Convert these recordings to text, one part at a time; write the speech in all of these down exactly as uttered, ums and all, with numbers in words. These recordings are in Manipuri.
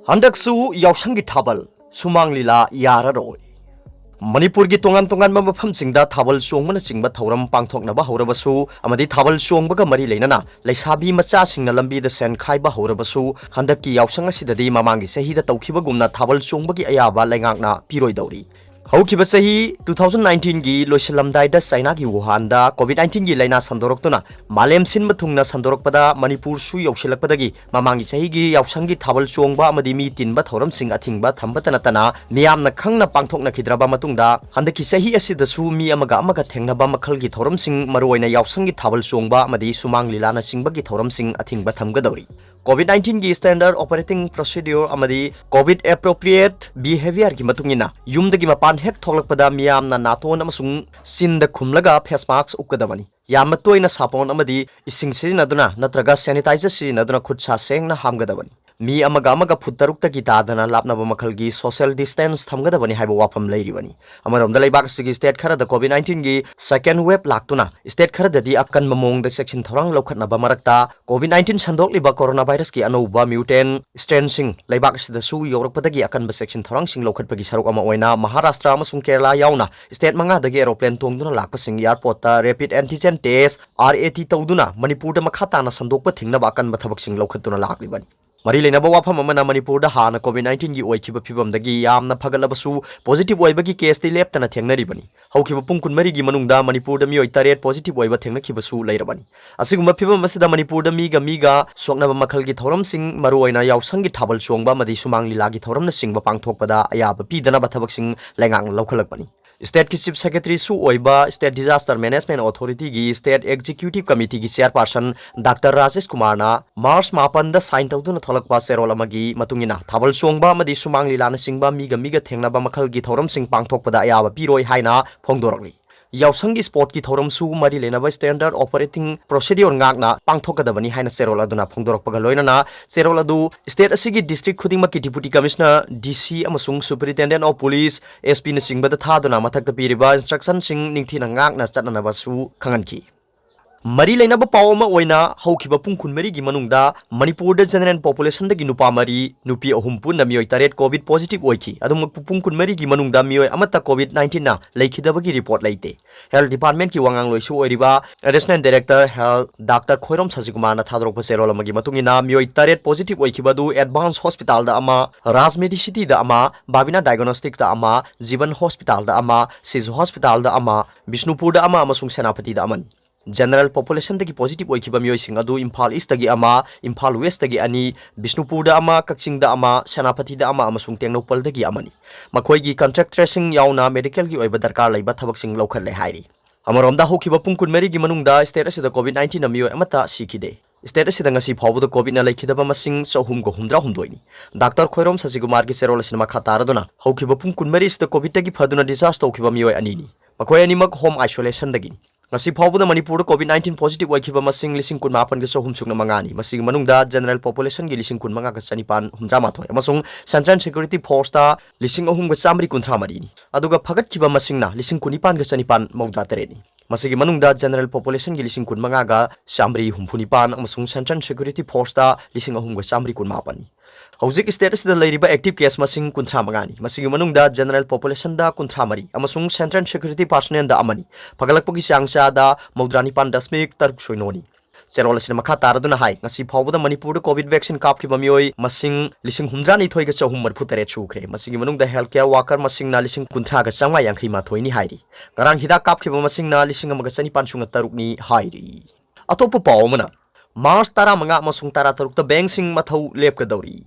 ꯍꯟꯗꯛꯁꯨ ꯌꯥꯎꯁꯪꯒꯤ ꯊꯥꯕꯜ, ꯁꯨꯃꯥꯡ ꯂꯤꯂꯥ ꯌꯥꯔꯔꯣꯏ꯫ ꯃꯅꯤꯄꯨꯔꯒꯤ ꯇꯣꯉꯥꯟ ꯇꯣꯉꯥꯟꯕ ꯃꯐꯝꯁꯤꯡꯗ ꯊꯥꯕꯜ ꯆꯣꯡꯕꯅꯆꯤꯡꯕ ꯊꯧꯔꯝ ꯄꯥꯡꯊꯣꯛꯅꯕ ꯍꯧꯔꯕꯁꯨ ꯑꯃꯗꯤ ꯊꯥꯕꯜ ꯆꯣꯡꯕꯒ ꯃꯔꯤ ꯂꯩꯅꯅ ꯂꯩꯁꯥꯕꯤ ꯃꯆꯥꯁꯤꯡꯅ ꯂꯝꯕꯤꯗ ꯁꯦꯟ ꯈꯥꯏꯕ ꯍꯧꯔꯕꯁꯨ, ꯍꯟꯗꯛꯀꯤ ꯌꯥꯎꯁꯪ ꯑꯁꯤꯗꯗꯤ ꯃꯃꯥꯡꯒꯤ ꯆꯍꯤꯗ ꯇꯧꯈꯤꯕꯒꯨꯝꯅ ꯊꯥꯕꯜ ꯆꯣꯡꯕꯒꯤ ꯑꯌꯥꯕ ꯂꯩꯉꯥꯛꯅ ꯄꯤꯔꯣꯏꯗꯧꯔꯤ꯫ ꯍꯧꯈꯤꯕ ꯆꯍꯤ two thousand nineteen ꯒꯤ ꯂꯣꯏꯁꯤꯜꯂꯝꯗꯥꯏꯗ ꯆꯥꯏꯅꯥꯒꯤ ꯋꯨꯍꯥꯟꯗ COVID nineteen ꯒꯤ ꯂꯥꯏꯅꯥ ꯁꯟꯗꯣꯔꯛꯇꯨꯅ ꯃꯥꯂꯦꯝ ꯁꯤꯟꯕ ꯊꯨꯡꯅ ꯁꯟꯗꯣꯔꯛꯄꯗ ꯃꯅꯤꯄꯨꯔꯁꯨ ꯌꯧꯁꯤꯜꯂꯛꯄꯗꯒꯤ ꯃꯃꯥꯡꯒꯤ ꯆꯍꯤꯒꯤ ꯌꯥꯎꯁꯪꯒꯤ ꯊꯥꯕꯜ ꯆꯣꯡꯕ ꯑꯃꯗꯤ ꯃꯤ ꯇꯤꯟꯕ ꯊꯧꯔꯝꯁꯤꯡ ꯑꯊꯤꯡꯕ ꯊꯝꯕꯇ ꯅꯠꯇꯅ ꯃꯤꯌꯥꯝꯅ ꯈꯪꯅ ꯄꯥꯡꯊꯣꯛꯅꯈꯤꯗ꯭ꯔꯕ ꯃꯇꯨꯡꯗ, ꯍꯟꯗꯛꯀꯤ ꯆꯍꯤ ꯑꯁꯤꯗꯁꯨ ꯃꯤ ꯑꯃꯒ ꯑꯃꯒ ꯊꯦꯡꯅꯕ ꯃꯈꯜꯒꯤ ꯊꯧꯔꯝꯁꯤꯡ, ꯃꯔꯨꯑꯣꯏꯅ ꯌꯥꯎꯁꯪꯒꯤ ꯊꯥꯕꯜ ꯆꯣꯡꯕ ꯑꯃꯗꯤ ꯁꯨꯃꯥꯡ ꯂꯤꯂꯥꯅꯆꯤꯡꯕꯒꯤ ꯊꯧꯔꯝꯁꯤꯡ ꯑꯊꯤꯡꯕ ꯊꯝꯒꯗꯧꯔꯤ꯫ COVID nineteen ꯒꯤ Standard Operating Procedure ꯑꯃꯗꯤ COVID Appropriate Behavior ꯒꯤ ꯃꯇꯨꯡ ꯏꯟꯅ, ꯌꯨꯝꯗꯒꯤ ꯃꯄꯥꯟ ꯍꯦꯛ ꯊꯣꯛꯂꯛꯄꯗ ꯃꯤꯌꯥꯝꯅ ꯅꯥꯇꯣꯟ ꯑꯃꯁꯨꯡ ꯆꯤꯟꯗ ꯈꯨꯝꯂꯒ face mask ꯎꯞꯀꯗꯕꯅꯤ꯫ ꯌꯥꯝꯅ ꯇꯣꯏꯅ ꯁꯥꯄꯣꯟ ꯑꯃꯗꯤ ꯏꯁꯤꯡ ꯁꯤꯖꯤꯟꯅꯗꯨꯅ ꯅꯠꯇ꯭ꯔꯒ sanitizer ꯁꯤꯖꯤꯟꯅꯗꯨꯅ ꯈꯨꯠ ꯁꯥ ꯁꯦꯡꯅ ꯍꯥꯝꯒꯗꯕꯅꯤ꯫ ꯃꯤ ꯑꯃꯒ ꯑꯃꯒ ꯐꯨꯠ ꯇꯔꯨꯛꯇꯒꯤ ꯇꯥꯗꯅ ꯂꯥꯞꯅꯕ ꯃꯈꯜꯒꯤ social distance ꯊꯝꯒꯗꯕꯅꯤ ꯍꯥꯏꯕ ꯋꯥꯐꯝ ꯂꯩꯔꯤꯕꯅꯤ꯫ ꯑꯃꯔꯣꯝꯗ, ꯂꯩꯕꯥꯛ ꯑꯁꯤꯒꯤ state ꯈꯔꯗ COVID nineteen ꯒꯤ second wave ꯂꯥꯛꯇꯨꯅ state ꯈꯔꯗꯗꯤ ꯑꯀꯟꯕ ꯃꯑꯣꯡꯗ ꯆꯦꯛꯁꯤꯟ ꯊꯧꯔꯥꯡ ꯂꯧꯈꯠꯅꯕ ꯃꯔꯛꯇ, COVID nineteen ꯁꯟꯗꯣꯛꯂꯤꯕ corona virus ꯀꯤ ꯑꯅꯧꯕ mutant strain ꯁꯤꯡ ꯂꯩꯕꯥꯛ ꯑꯁꯤꯗꯁꯨ ꯌꯧꯔꯛꯄꯗꯒꯤ ꯑꯀꯟꯕ ꯆꯦꯛꯁꯤꯟ ꯊꯧꯔꯥꯡꯁꯤꯡ ꯂꯧꯈꯠꯄꯒꯤ ꯁꯔꯨꯛ ꯑꯃ ꯑꯣꯏꯅ ꯃꯍꯥꯔꯥꯁꯇ꯭ꯔ ꯑꯃꯁꯨꯡ ꯀꯦꯔꯂꯥ ꯌꯥꯎꯅ state ꯃꯉꯥꯗꯒꯤ aeroplane ꯇꯣꯡꯗꯨꯅ ꯂꯥꯛꯄꯁꯤꯡ airport ꯇ rapid antigen test, RAT, ꯇꯧꯗꯨꯅ ꯃꯅꯤꯄꯨꯔꯗ ꯃꯈꯥ ꯇꯥꯅ ꯁꯟꯗꯣꯛꯄ ꯊꯤꯡꯅꯕ ꯑꯀꯟꯕ ꯊꯕꯛꯁꯤꯡ ꯂꯧꯈꯠꯇꯨꯅ ꯂꯥꯛꯂꯤꯕꯅꯤ꯫ ꯃꯔꯤ ꯂꯩꯅꯕ ꯋꯥꯐꯝ ꯑꯃꯅ, ꯃꯅꯤꯄꯨꯔꯗ ꯍꯥꯟꯅ COVID nineteen ꯒꯤ ꯑꯣꯏꯈꯤꯕ ꯐꯤꯕꯝꯗꯒꯤ ꯌꯥꯝꯅ ꯐꯒꯠꯂꯕꯁꯨ, positive ꯑꯣꯏꯕꯒꯤ case ꯇꯤ ꯂꯦꯞꯇꯅ ꯊꯦꯡꯅꯔꯤꯕꯅꯤ꯫ ꯍꯧꯈꯤꯕ ꯄꯨꯡ ꯀꯨꯟꯃꯔꯤꯒꯤ ꯃꯅꯨꯡꯗ ꯃꯅꯤꯄꯨꯔꯗ ꯃꯤꯑꯣꯏ ꯇꯔꯦꯠ positive ꯑꯣꯏꯕ ꯊꯦꯡꯅꯈꯤꯕꯁꯨ ꯂꯩꯔꯕꯅꯤ꯫ ꯑꯁꯤꯒꯨꯝꯕ ꯐꯤꯕꯝ ꯑꯁꯤꯗ ꯃꯅꯤꯄꯨꯔꯗ ꯃꯤꯒ ꯃꯤꯒ ꯁꯣꯛꯅꯕ ꯃꯈꯜꯒꯤ ꯊꯧꯔꯝꯁꯤꯡ, ꯃꯔꯨꯑꯣꯏꯅ ꯌꯥꯎꯁꯪꯒꯤ ꯊꯥꯕꯜ ꯆꯣꯡꯕ ꯑꯃꯗꯤ ꯁꯨꯃꯥꯡ ꯂꯤꯂꯥꯒꯤ ꯊꯧꯔꯝꯅꯆꯤꯡꯕ ꯄꯥꯡꯊꯣꯛꯄꯗ ꯑꯌꯥꯕ ꯄꯤꯗꯅꯕ ꯊꯕꯛꯁꯤꯡ ꯂꯩꯉꯥꯛꯅ ꯂꯧꯈꯠꯂꯛꯄꯅꯤ꯫ State ꯀꯤ Chief Secretary ꯁꯨ ꯑꯣꯏꯕ State Disaster Management Authority ꯒꯤ State Executive Committee ꯒꯤ Chairperson Doctor ꯔꯥꯖꯦꯁ ꯀꯨꯃꯥꯔꯅ March ꯃꯥꯄꯟꯗ sign ꯇꯧꯗꯨꯅ ꯊꯣꯛꯂꯛꯄ ꯆꯦꯔꯣꯜ ꯑꯃꯒꯤ ꯃꯇꯨꯡ ꯏꯟꯅ, ꯊꯥꯕꯜ ꯆꯣꯡꯕ ꯑꯃꯗꯤ ꯁꯨꯃꯥꯡ ꯂꯤꯂꯥꯅꯆꯤꯡꯕ ꯃꯤꯒ ꯃꯤꯒ ꯊꯦꯡꯅꯕ ꯃꯈꯜꯒꯤ ꯊꯧꯔꯝꯁꯤꯡ ꯄꯥꯡꯊꯣꯛꯄꯗ ꯑꯌꯥꯕ ꯄꯤꯔꯣꯏ ꯍꯥꯏꯅ ꯐꯣꯡꯗꯣꯔꯛꯂꯤ꯫ ꯌꯥꯎꯁꯪꯒꯤ sport ꯀꯤ ꯊꯧꯔꯝꯁꯨ ꯃꯔꯤ ꯂꯩꯅꯕ Standard Operating Procedure ꯉꯥꯛꯅ ꯄꯥꯡꯊꯣꯛꯀꯗꯕꯅꯤ ꯍꯥꯏꯅ ꯆꯦꯔꯣꯜ ꯑꯗꯨꯅ ꯐꯣꯡꯗꯣꯔꯛꯄꯒ ꯂꯣꯏꯅꯅ, ꯆꯦꯔꯣꯜ ꯑꯗꯨ state ꯑꯁꯤꯒꯤ district ꯈꯨꯗꯤꯡꯃꯛꯀꯤ Deputy Commissioner, DC ꯑꯃꯁꯨꯡ Superintendent of Police, SP ꯅꯆꯤꯡꯕꯗ ꯊꯥꯗꯨꯅ ꯃꯊꯛꯇ ꯄꯤꯔꯤꯕ instruction ꯁꯤꯡ ꯅꯤꯡꯊꯤꯅ ꯉꯥꯛꯅ ꯆꯠꯅꯅꯕꯁꯨ ꯈꯪꯍꯟꯈꯤ꯫ ꯃꯔꯤ ꯂꯩꯅꯕ ꯄꯥꯎ ꯑꯃ ꯑꯣꯏꯅ, ꯍꯧꯈꯤꯕ ꯄꯨꯡ ꯀꯨꯟꯃꯔꯤꯒꯤ ꯃꯅꯨꯡꯗ ꯃꯅꯤꯄꯨꯔꯗ general populationꯗꯒꯤ ꯅꯨꯄꯥ ꯃꯔꯤ, ꯅꯨꯄꯤ ꯑꯍꯨꯝ, ꯄꯨꯟꯅ ꯃꯤꯑꯣꯏ ꯇꯔꯦꯠ COVID positive ꯑꯣꯏꯈꯤ꯫ ꯑꯗꯨꯃꯛꯄꯨ ꯄꯨꯡ ꯀꯨꯟꯃꯔꯤꯒꯤ ꯃꯅꯨꯡꯗ ꯃꯤꯑꯣꯏ ꯑꯃꯠꯇ COVID nineteenꯅ ꯂꯩꯈꯤꯗꯕꯒꯤ report ꯂꯩꯇꯦ꯫ Health Departmentꯀꯤ ꯋꯥꯉꯥꯡꯂꯣꯏꯁꯨ ꯑꯣꯏꯔꯤꯕ Additional Director Health Doctor Khoirom ꯁꯖꯤꯀꯨꯃꯥꯔꯅ ꯊꯥꯗꯣꯔꯛꯄ ꯆꯦꯔꯣꯜ ꯑꯃꯒꯤ ꯃꯇꯨꯡ ꯏꯟꯅ, ꯃꯤꯑꯣꯏ ꯇꯔꯦꯠ positive ꯑꯣꯏꯈꯤꯕ ꯑꯗꯨ Advance Hospitalꯗ ꯑꯃ, Raj Medicityꯗ ꯑꯃ, Babina Diagnosticꯇ ꯑꯃ, Jeevan Hospitalꯗ ꯑꯃ, Siju Hospitalꯗ ꯑꯃ, ꯕꯤꯁꯅꯨꯄꯨꯔꯗ ꯑꯃ ꯑꯃꯁꯨꯡ ꯁꯦꯅꯥꯄꯇꯤꯗ ꯑꯃꯅꯤ꯫ General populationꯗꯒꯤ positive ꯑꯣꯏꯈꯤꯕ ꯃꯤꯑꯣꯏꯁꯤꯡ ꯑꯗꯨ ꯏꯝꯐꯥꯜ Eastꯇꯒꯤ ꯑꯃ, ꯏꯝꯐꯥꯜ Westꯇꯒꯤ ꯑꯅꯤ, ꯕꯤꯁꯅꯨꯄꯨꯔꯗ ꯑꯃ, ꯀꯛꯆꯤꯡꯗ ꯑꯃ, ꯁꯦꯅꯥꯄꯇꯤꯗ ꯑꯃ ꯑꯃꯁꯨꯡ ꯇꯦꯡꯅꯧꯄꯜꯗꯒꯤ ꯑꯃꯅꯤ꯫ ꯃꯈꯣꯏꯒꯤ contact tracing ꯌꯥꯎꯅ medicalꯒꯤ ꯑꯣꯏꯕ ꯗꯔꯀꯥꯔ ꯂꯩꯕ ꯊꯕꯛꯁꯤꯡ ꯂꯧꯈꯠꯂꯦ ꯍꯥꯏꯔꯤ꯫ ꯑꯃꯔꯣꯝꯗ, ꯍꯧꯈꯤꯕ ꯄꯨꯡ ꯀꯨꯟꯃꯔꯤꯒꯤ ꯃꯅꯨꯡꯗ state ꯑꯁꯤꯗ COVID nineteenꯅ ꯃꯤꯑꯣꯏ ꯑꯃꯠꯇ ꯁꯤꯈꯤꯗꯦ꯫ State ꯑꯁꯤꯗ ꯉꯁꯤ ꯐꯥꯎꯕꯗ COVIDꯅ ꯂꯩꯈꯤꯗꯕ ꯃꯁꯤꯡ ꯆꯍꯨꯝꯒ ꯍꯨꯝꯗ꯭ꯔꯥ ꯍꯨꯝꯗꯣꯏꯅꯤ꯫ ꯗꯥꯛꯇꯔ ꯈꯣꯏꯔꯣꯝ ꯁꯖꯤꯀꯨꯃꯥꯔꯒꯤ ꯆꯦꯔꯣꯜ ꯑꯁꯤꯅ ꯃꯈꯥ ꯇꯥꯔꯗꯨꯅ, ꯍꯧꯈꯤꯕ ꯄꯨꯡ ꯀꯨꯟꯃꯔꯤ ꯑꯁꯤꯗ COVIDꯇꯒꯤ ꯐꯗꯨꯅ discharge ꯇꯧꯈꯤꯕ ꯃꯤꯑꯣꯏ ꯑꯅꯤꯅꯤ꯫ ꯃꯈꯣꯏ ꯑꯅꯤꯃꯛ home isolationꯗꯒꯤꯅꯤ꯫ ꯉꯁꯤ ꯐꯥꯎꯕꯗ ꯃꯅꯤꯄꯨꯔꯗ COVID nineteen positive ꯑꯣꯏꯈꯤꯕ ꯃꯁꯤꯡ ꯂꯤꯁꯤꯡ ꯀꯨꯟꯃꯥꯄꯟꯒ ꯆꯍꯨꯝ ꯁꯨꯞꯅ ꯃꯉꯥꯅꯤ꯫ ꯃꯁꯤꯒꯤ ꯃꯅꯨꯡꯗ general populationꯒꯤ ꯂꯤꯁꯤꯡ ꯀꯨꯟꯃꯉꯥꯒ ꯆꯅꯤꯄꯥꯟ ꯍꯨꯝꯗ꯭ꯔꯥ ꯃꯥꯊꯣꯏ ꯑꯃꯁꯨꯡ Central Security Forceꯇ ꯂꯤꯁꯤꯡ ꯑꯍꯨꯝꯒ ꯆꯥꯃꯔꯤ ꯀꯨꯟꯊ꯭ꯔꯥ ꯃꯔꯤꯅꯤ꯫ ꯑꯗꯨꯒ ꯐꯒꯠꯈꯤꯕ ꯃꯁꯤꯡꯅ ꯂꯤꯁꯤꯡ ꯀꯨꯟꯅꯤꯄꯥꯟꯒ ꯆꯅꯤꯄꯥꯟ ꯃꯧꯗ꯭ꯔꯥ ꯇꯔꯦꯠꯅꯤ꯫ ꯃꯁꯤꯒꯤ ꯃꯅꯨꯡꯗ general populationꯒꯤ ꯂꯤꯁꯤꯡ ꯀꯨꯟꯃꯉꯥꯒ ꯆꯥꯃꯔꯤ ꯍꯨꯝꯐꯨ ꯅꯤꯄꯥꯟ ꯑꯃꯁꯨꯡ Central Security Forceꯇ ꯂꯤꯁꯤꯡ ꯑꯍꯨꯝꯒ ꯆꯥꯃꯔꯤ ꯀꯨꯟꯃꯥꯄꯟꯅꯤ꯫ ꯍꯧꯖꯤꯛ state ꯑꯁꯤꯗ ꯂꯩꯔꯤꯕ active case ꯃꯁꯤꯡ ꯀꯨꯟꯊ꯭ꯔꯥ ꯃꯉꯥꯅꯤ꯫ ꯃꯁꯤꯒꯤ ꯃꯅꯨꯡꯗ general populationꯗ ꯀꯨꯟꯊ꯭ꯔꯥ ꯃꯔꯤ ꯑꯃꯁꯨꯡ Central Security Personnelꯗ ꯑꯃꯅꯤ꯫ ꯐꯒꯠꯂꯛꯄꯒꯤ ꯆꯥꯡ ꯆꯥꯗ ꯃꯧꯗ꯭ꯔꯥ ꯅꯤꯄꯥꯟ ꯗꯁꯃꯤꯛ ꯇꯔꯨꯛ ꯁꯣꯏꯅꯣꯅꯤ꯫ ꯆꯦꯔꯣꯜ ꯑꯁꯤꯅ ꯃꯈꯥ ꯇꯥꯔꯗꯨꯅ ꯍꯥꯏ, ꯉꯁꯤ ꯐꯥꯎꯕꯗ ꯃꯅꯤꯄꯨꯔꯗ COVID vaccine ꯀꯥꯞꯈꯤꯕ ꯃꯤꯑꯣꯏ ꯃꯁꯤꯡ ꯂꯤꯁꯤꯡ ꯍꯨꯝꯗ꯭ꯔꯥꯅꯤꯊꯣꯏꯒ ꯆꯍꯨꯝ ꯃꯔꯤꯐꯨ ꯇꯔꯦꯠ ꯁꯨꯈ꯭ꯔꯦ꯫ ꯃꯁꯤꯒꯤ ꯃꯅꯨꯡꯗ health care worker ꯃꯁꯤꯡꯅ ꯂꯤꯁꯤꯡ ꯀꯨꯟꯊ꯭ꯔꯥꯒ ꯆꯥꯝꯃꯉꯥ ꯌꯥꯡꯈꯩ ꯃꯥꯊꯣꯏꯅꯤ ꯍꯥꯏꯔꯤ꯫ ꯉꯔꯥꯡ ꯍꯤꯗꯥꯛ ꯀꯥꯞꯈꯤꯕ ꯃꯁꯤꯡꯅ ꯂꯤꯁꯤꯡ ꯑꯃꯒ ꯆꯅꯤꯄꯥꯟ ꯁꯨꯞꯅ ꯇꯔꯨꯛꯅꯤ ꯍꯥꯏꯔꯤ꯫ ꯑꯇꯣꯞꯄ ꯄꯥꯎ ꯑꯃꯅ, March ꯇꯔꯥꯃꯉꯥ ꯑꯃꯁꯨꯡ ꯇꯔꯥꯇꯔꯨꯛꯇ bankꯁꯤꯡ ꯃꯊꯧ ꯂꯦꯞꯀꯗꯧꯔꯤ꯫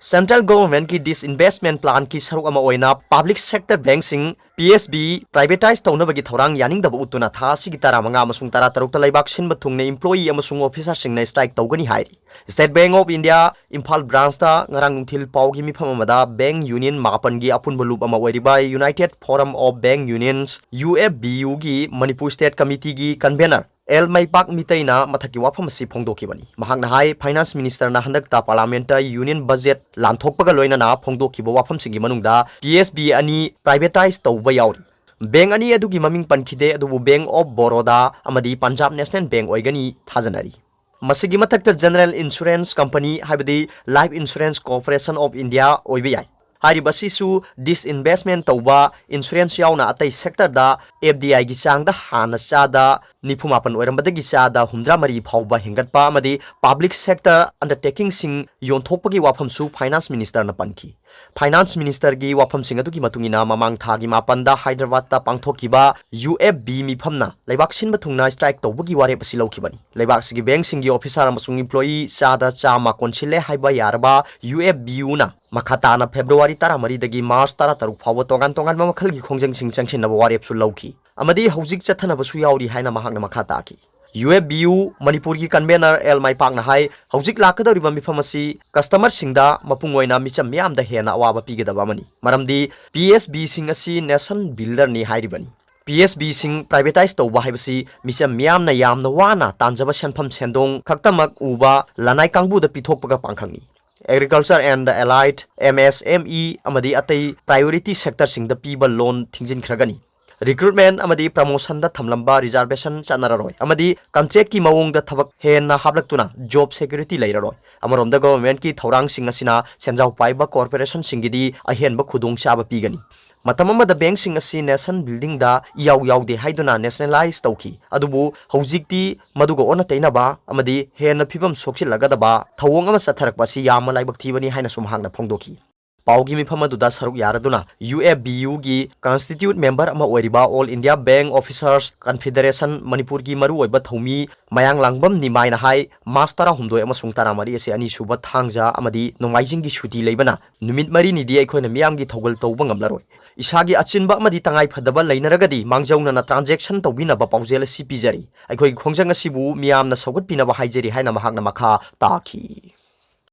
Central Governmentꯀꯤ Disinvestment Planꯀꯤ ꯁꯔꯨꯛ ꯑꯃ ꯑꯣꯏꯅ public sector bankꯁꯤꯡ, PSB, privatise ꯇꯧꯅꯕꯒꯤ ꯊꯧꯔꯥꯡ ꯌꯥꯅꯤꯡꯗꯕ ꯎꯠꯇꯨꯅ ꯊꯥ ꯑꯁꯤꯒꯤ ꯇꯔꯥꯃꯉꯥ ꯑꯃꯁꯨꯡ ꯇꯔꯥꯇꯔꯨꯛꯇ ꯂꯩꯕꯥꯛ ꯁꯤꯟꯕ ꯊꯨꯡꯅ employee ꯑꯃꯁꯨꯡ officerꯁꯤꯡꯅ strike ꯇꯧꯒꯅꯤ ꯍꯥꯏꯔꯤ꯫ State Bank of India Imphal branchꯇ ꯉꯔꯥꯡ ꯅꯨꯡꯊꯤꯜ ꯄꯥꯎꯒꯤ ꯃꯤꯐꯝ ꯑꯃꯗ bank union ꯃꯥꯄꯟꯒꯤ ꯑꯄꯨꯟꯕ ꯂꯨꯞ ꯑꯃ ꯑꯣꯏꯔꯤꯕ United Forum of Bank Unions, UFBUꯒꯤ ꯃꯅꯤꯄꯨꯔ state committeeꯒꯤ convener ꯑꯦꯜ ꯃꯩꯄꯥꯛ ꯃꯤꯇꯩꯅ ꯃꯊꯛꯀꯤ ꯋꯥꯐꯝ ꯑꯁꯤ ꯐꯣꯡꯗꯣꯛꯈꯤꯕꯅꯤ꯫ ꯃꯍꯥꯛꯅ ꯍꯥꯏ, Finance Ministerꯅ ꯍꯟꯗꯛꯇ Parliamentꯇ union budget ꯂꯥꯟꯊꯣꯛꯄꯒ ꯂꯣꯏꯅꯅ ꯐꯣꯡꯗꯣꯛꯈꯤꯕ ꯋꯥꯐꯝꯁꯤꯡꯒꯤ ꯃꯅꯨꯡꯗ PSB ꯑꯅꯤ privatise ꯇꯧꯕ ꯌꯥꯎꯔꯤ꯫ ꯕꯦꯡ ꯑꯅꯤ ꯑꯗꯨꯒꯤ ꯃꯃꯤꯡ ꯄꯟꯈꯤꯗꯦ, ꯑꯗꯨꯕꯨ Bank of Baroda ꯑꯃꯗꯤ Punjab National Bank ꯑꯣꯏꯒꯅꯤ ꯊꯥꯖꯅꯔꯤ꯫ ꯃꯁꯤꯒꯤ ꯃꯊꯛꯇ General Insurance Company, ꯍꯥꯏꯕꯗꯤ Life Insurance Corporation of India ꯑꯣꯏꯕ ꯌꯥꯏ꯫ ꯍꯥꯏꯔꯤꯕ ꯑꯁꯤꯁꯨ disinvestment ꯇꯧꯕ insurance ꯌꯥꯎꯅ ꯑꯇꯩ sectorꯗ F D Iꯒꯤ ꯆꯥꯡꯗ ꯍꯥꯟꯅ ꯆꯥꯗ ꯅꯤꯐꯨ ꯃꯥꯄꯟ ꯑꯣꯏꯔꯝꯕꯗꯒꯤ ꯆꯥꯗ ꯍꯨꯝꯗ꯭ꯔꯥ ꯃꯔꯤ ꯐꯥꯎꯕ ꯍꯦꯟꯒꯠꯄ ꯑꯃꯗꯤ public sector undertakingꯁꯤꯡ ꯌꯣꯟꯊꯣꯛꯄꯒꯤ ꯋꯥꯐꯝꯁꯨ Finance Ministerꯅ ꯄꯟꯈꯤ꯫ Finance Ministerꯒꯤ ꯋꯥꯐꯝꯁꯤꯡ ꯑꯗꯨꯒꯤ ꯃꯇꯨꯡ ꯏꯟꯅ, ꯃꯃꯥꯡ ꯊꯥꯒꯤ ꯃꯥꯄꯟꯗ ꯍꯥꯏꯗ꯭ꯔꯕꯥꯗꯇ ꯄꯥꯡꯊꯣꯛꯈꯤꯕ U F B ꯃꯤꯐꯝꯅ ꯂꯩꯕꯥꯛ ꯁꯤꯟꯕ ꯊꯨꯡꯅ strike ꯇꯧꯕꯒꯤ ꯋꯥꯔꯦꯞ ꯑꯁꯤ ꯂꯧꯈꯤꯕꯅꯤ꯫ ꯂꯩꯕꯥꯛ ꯑꯁꯤꯒꯤ bankꯁꯤꯡꯒꯤ officer ꯑꯃꯁꯨꯡ employee ꯆꯥꯗ ꯆꯥꯝꯃ ꯀꯣꯟꯁꯤꯜꯂꯦ ꯍꯥꯏꯕ ꯌꯥꯔꯕ U F B ꯎꯅ ꯃꯈꯥ ꯇꯥꯅ February ꯇꯔꯥꯃꯔꯤꯗꯒꯤ March ꯇꯔꯥꯇꯔꯨꯛ ꯐꯥꯎꯕ ꯇꯣꯉꯥꯟ ꯇꯣꯉꯥꯟꯕ ꯃꯈꯜꯒꯤ ꯈꯣꯡꯖꯪꯁꯤꯡ ꯆꯪꯁꯤꯟꯅꯕ ꯋꯥꯔꯦꯞꯁꯨ ꯂꯧꯈꯤ ꯑꯃꯗꯤ ꯍꯧꯖꯤꯛ ꯆꯠꯊꯅꯕꯁꯨ ꯌꯥꯎꯔꯤ ꯍꯥꯏꯅ ꯃꯍꯥꯛꯅ ꯃꯈꯥ ꯇꯥꯈꯤ꯫ U F B U ꯃꯅꯤꯄꯨꯔꯒꯤ convener ꯑꯦꯜ ꯃꯥꯏꯄꯥꯛꯅ ꯍꯥꯏ, ꯍꯧꯖꯤꯛ ꯂꯥꯛꯀꯗꯧꯔꯤꯕ ꯃꯤꯐꯝ ꯑꯁꯤ customerꯁꯤꯡꯗ, ꯃꯄꯨꯡ ꯑꯣꯏꯅ ꯃꯤꯆꯝ ꯃꯤꯌꯥꯝꯗ ꯍꯦꯟꯅ ꯑꯋꯥꯕ ꯄꯤꯒꯗꯕ ꯑꯃꯅꯤ, ꯃꯔꯝꯗꯤ P S Bꯁꯤꯡ ꯑꯁꯤ nation builderꯅꯤ ꯍꯥꯏꯔꯤꯕꯅꯤ꯫ P S Bꯁꯤꯡ privatise ꯇꯧꯕ ꯍꯥꯏꯕꯁꯤ ꯃꯤꯆꯝ ꯃꯤꯌꯥꯝꯅ ꯌꯥꯝꯅ ꯋꯥꯅ ꯇꯥꯟꯖꯕ ꯁꯦꯟꯐꯝ ꯁꯦꯟꯗꯣꯡ ꯈꯛꯇꯃꯛ ꯎꯕ ꯂꯅꯥꯏ ꯀꯥꯡꯕꯨꯗ ꯄꯤꯊꯣꯛꯄꯒ ꯄꯥꯡꯈꯛꯅꯤ꯫ Agriculture and Allied, M S M E ꯑꯃꯗꯤ ꯑꯇꯩ priority sectorꯁꯤꯡꯗ ꯄꯤꯕ loan ꯊꯤꯡꯖꯤꯟꯈ꯭ꯔꯒꯅꯤ꯫ Recruitment ꯑꯃꯗꯤ promotionꯗ ꯊꯝꯂꯝꯕ reservation ꯆꯠꯅꯔꯔꯣꯏ ꯑꯃꯗꯤ contractꯀꯤ ꯃꯑꯣꯡꯗ ꯊꯕꯛ ꯍꯦꯟꯅ ꯍꯥꯞꯂꯛꯇꯨꯅ job security ꯂꯩꯔꯔꯣꯏ꯫ ꯑꯃꯔꯣꯝꯗ governmentꯀꯤ ꯊꯧꯔꯥꯡꯁꯤꯡ ꯑꯁꯤꯅ ꯁꯦꯟꯖꯥꯎ ꯄꯥꯏꯕ corporationꯁꯤꯡꯒꯤꯗꯤ ꯑꯍꯦꯟꯕ ꯈꯨꯗꯣꯡꯆꯥꯕ ꯄꯤꯒꯅꯤ꯫ ꯃꯇꯝ ꯑꯃꯗ bankꯁꯤꯡ ꯑꯁꯤ nation buildingꯗ ꯏꯌꯥꯎ ꯌꯥꯎꯗꯦ ꯍꯥꯏꯗꯨꯅ nationalise ꯇꯧꯈꯤ, ꯑꯗꯨꯕꯨ ꯍꯧꯖꯤꯛꯇꯤ ꯃꯗꯨꯒ ꯑꯣꯟꯅ ꯇꯩꯅꯕ ꯑꯃꯗꯤ ꯍꯦꯟꯅ ꯐꯤꯕꯝ ꯁꯣꯛꯆꯤꯜꯂꯒꯗꯕ ꯊꯧꯑꯣꯡ ꯑꯃ ꯆꯠꯊꯔꯛꯄ ꯑꯁꯤ ꯌꯥꯝꯅ ꯂꯥꯏꯕꯛ ꯊꯤꯕꯅꯤ ꯍꯥꯏꯅꯁꯨ ꯃꯍꯥꯛꯅ ꯐꯣꯡꯗꯣꯛꯈꯤ꯫ ꯄꯥꯎꯒꯤ ꯃꯤꯐꯝ ꯑꯗꯨꯗ ꯁꯔꯨꯛ ꯌꯥꯔꯗꯨꯅ U F B Uꯒꯤ constituent member ꯑꯃ ꯑꯣꯏꯔꯤꯕ All India Bank Officers Confederation ꯃꯅꯤꯄꯨꯔꯒꯤ ꯃꯔꯨꯑꯣꯏꯕ ꯊꯧꯃꯤ ꯃꯌꯥꯡꯂꯥꯡꯕꯝ ꯅꯤꯃꯥꯏꯅ ꯍꯥꯏ, March ꯇꯔꯥꯍꯨꯝꯗꯣꯏ ꯑꯃꯁꯨꯡ ꯇꯔꯥꯃꯔꯤ ꯑꯁꯤ ꯑꯅꯤꯁꯨꯕ ꯊꯥꯡꯖ ꯑꯃꯗꯤ ꯅꯣꯡꯃꯥꯏꯖꯤꯡꯒꯤ ꯁꯨꯇꯤ ꯂꯩꯕꯅ ꯅꯨꯃꯤꯠ ꯃꯔꯤꯅꯤꯗꯤ ꯑꯩꯈꯣꯏꯅ ꯃꯤꯌꯥꯝꯒꯤ ꯊꯧꯒꯜ ꯇꯧꯕ ꯉꯝꯂꯔꯣꯏ꯫ ꯏꯁꯥꯒꯤ ꯑꯆꯤꯟꯕ ꯑꯃꯗꯤ ꯇꯉꯥꯏ ꯐꯗꯕ ꯂꯩꯅꯔꯒꯗꯤ ꯃꯥꯡꯖꯧꯅꯅ transaction ꯇꯧꯕꯤꯅꯕ ꯄꯥꯎꯖꯦꯜ ꯑꯁꯤ ꯄꯤꯖꯔꯤ꯫ ꯑꯩꯈꯣꯏꯒꯤ ꯈꯣꯡꯖꯪ ꯑꯁꯤꯕꯨ ꯃꯤꯌꯥꯝꯅ ꯁꯧꯒꯠꯄꯤꯅꯕ ꯍꯥꯏꯖꯔꯤ ꯍꯥꯏꯅ ꯃꯍꯥꯛꯅ ꯃꯈꯥ ꯇꯥꯈꯤ꯫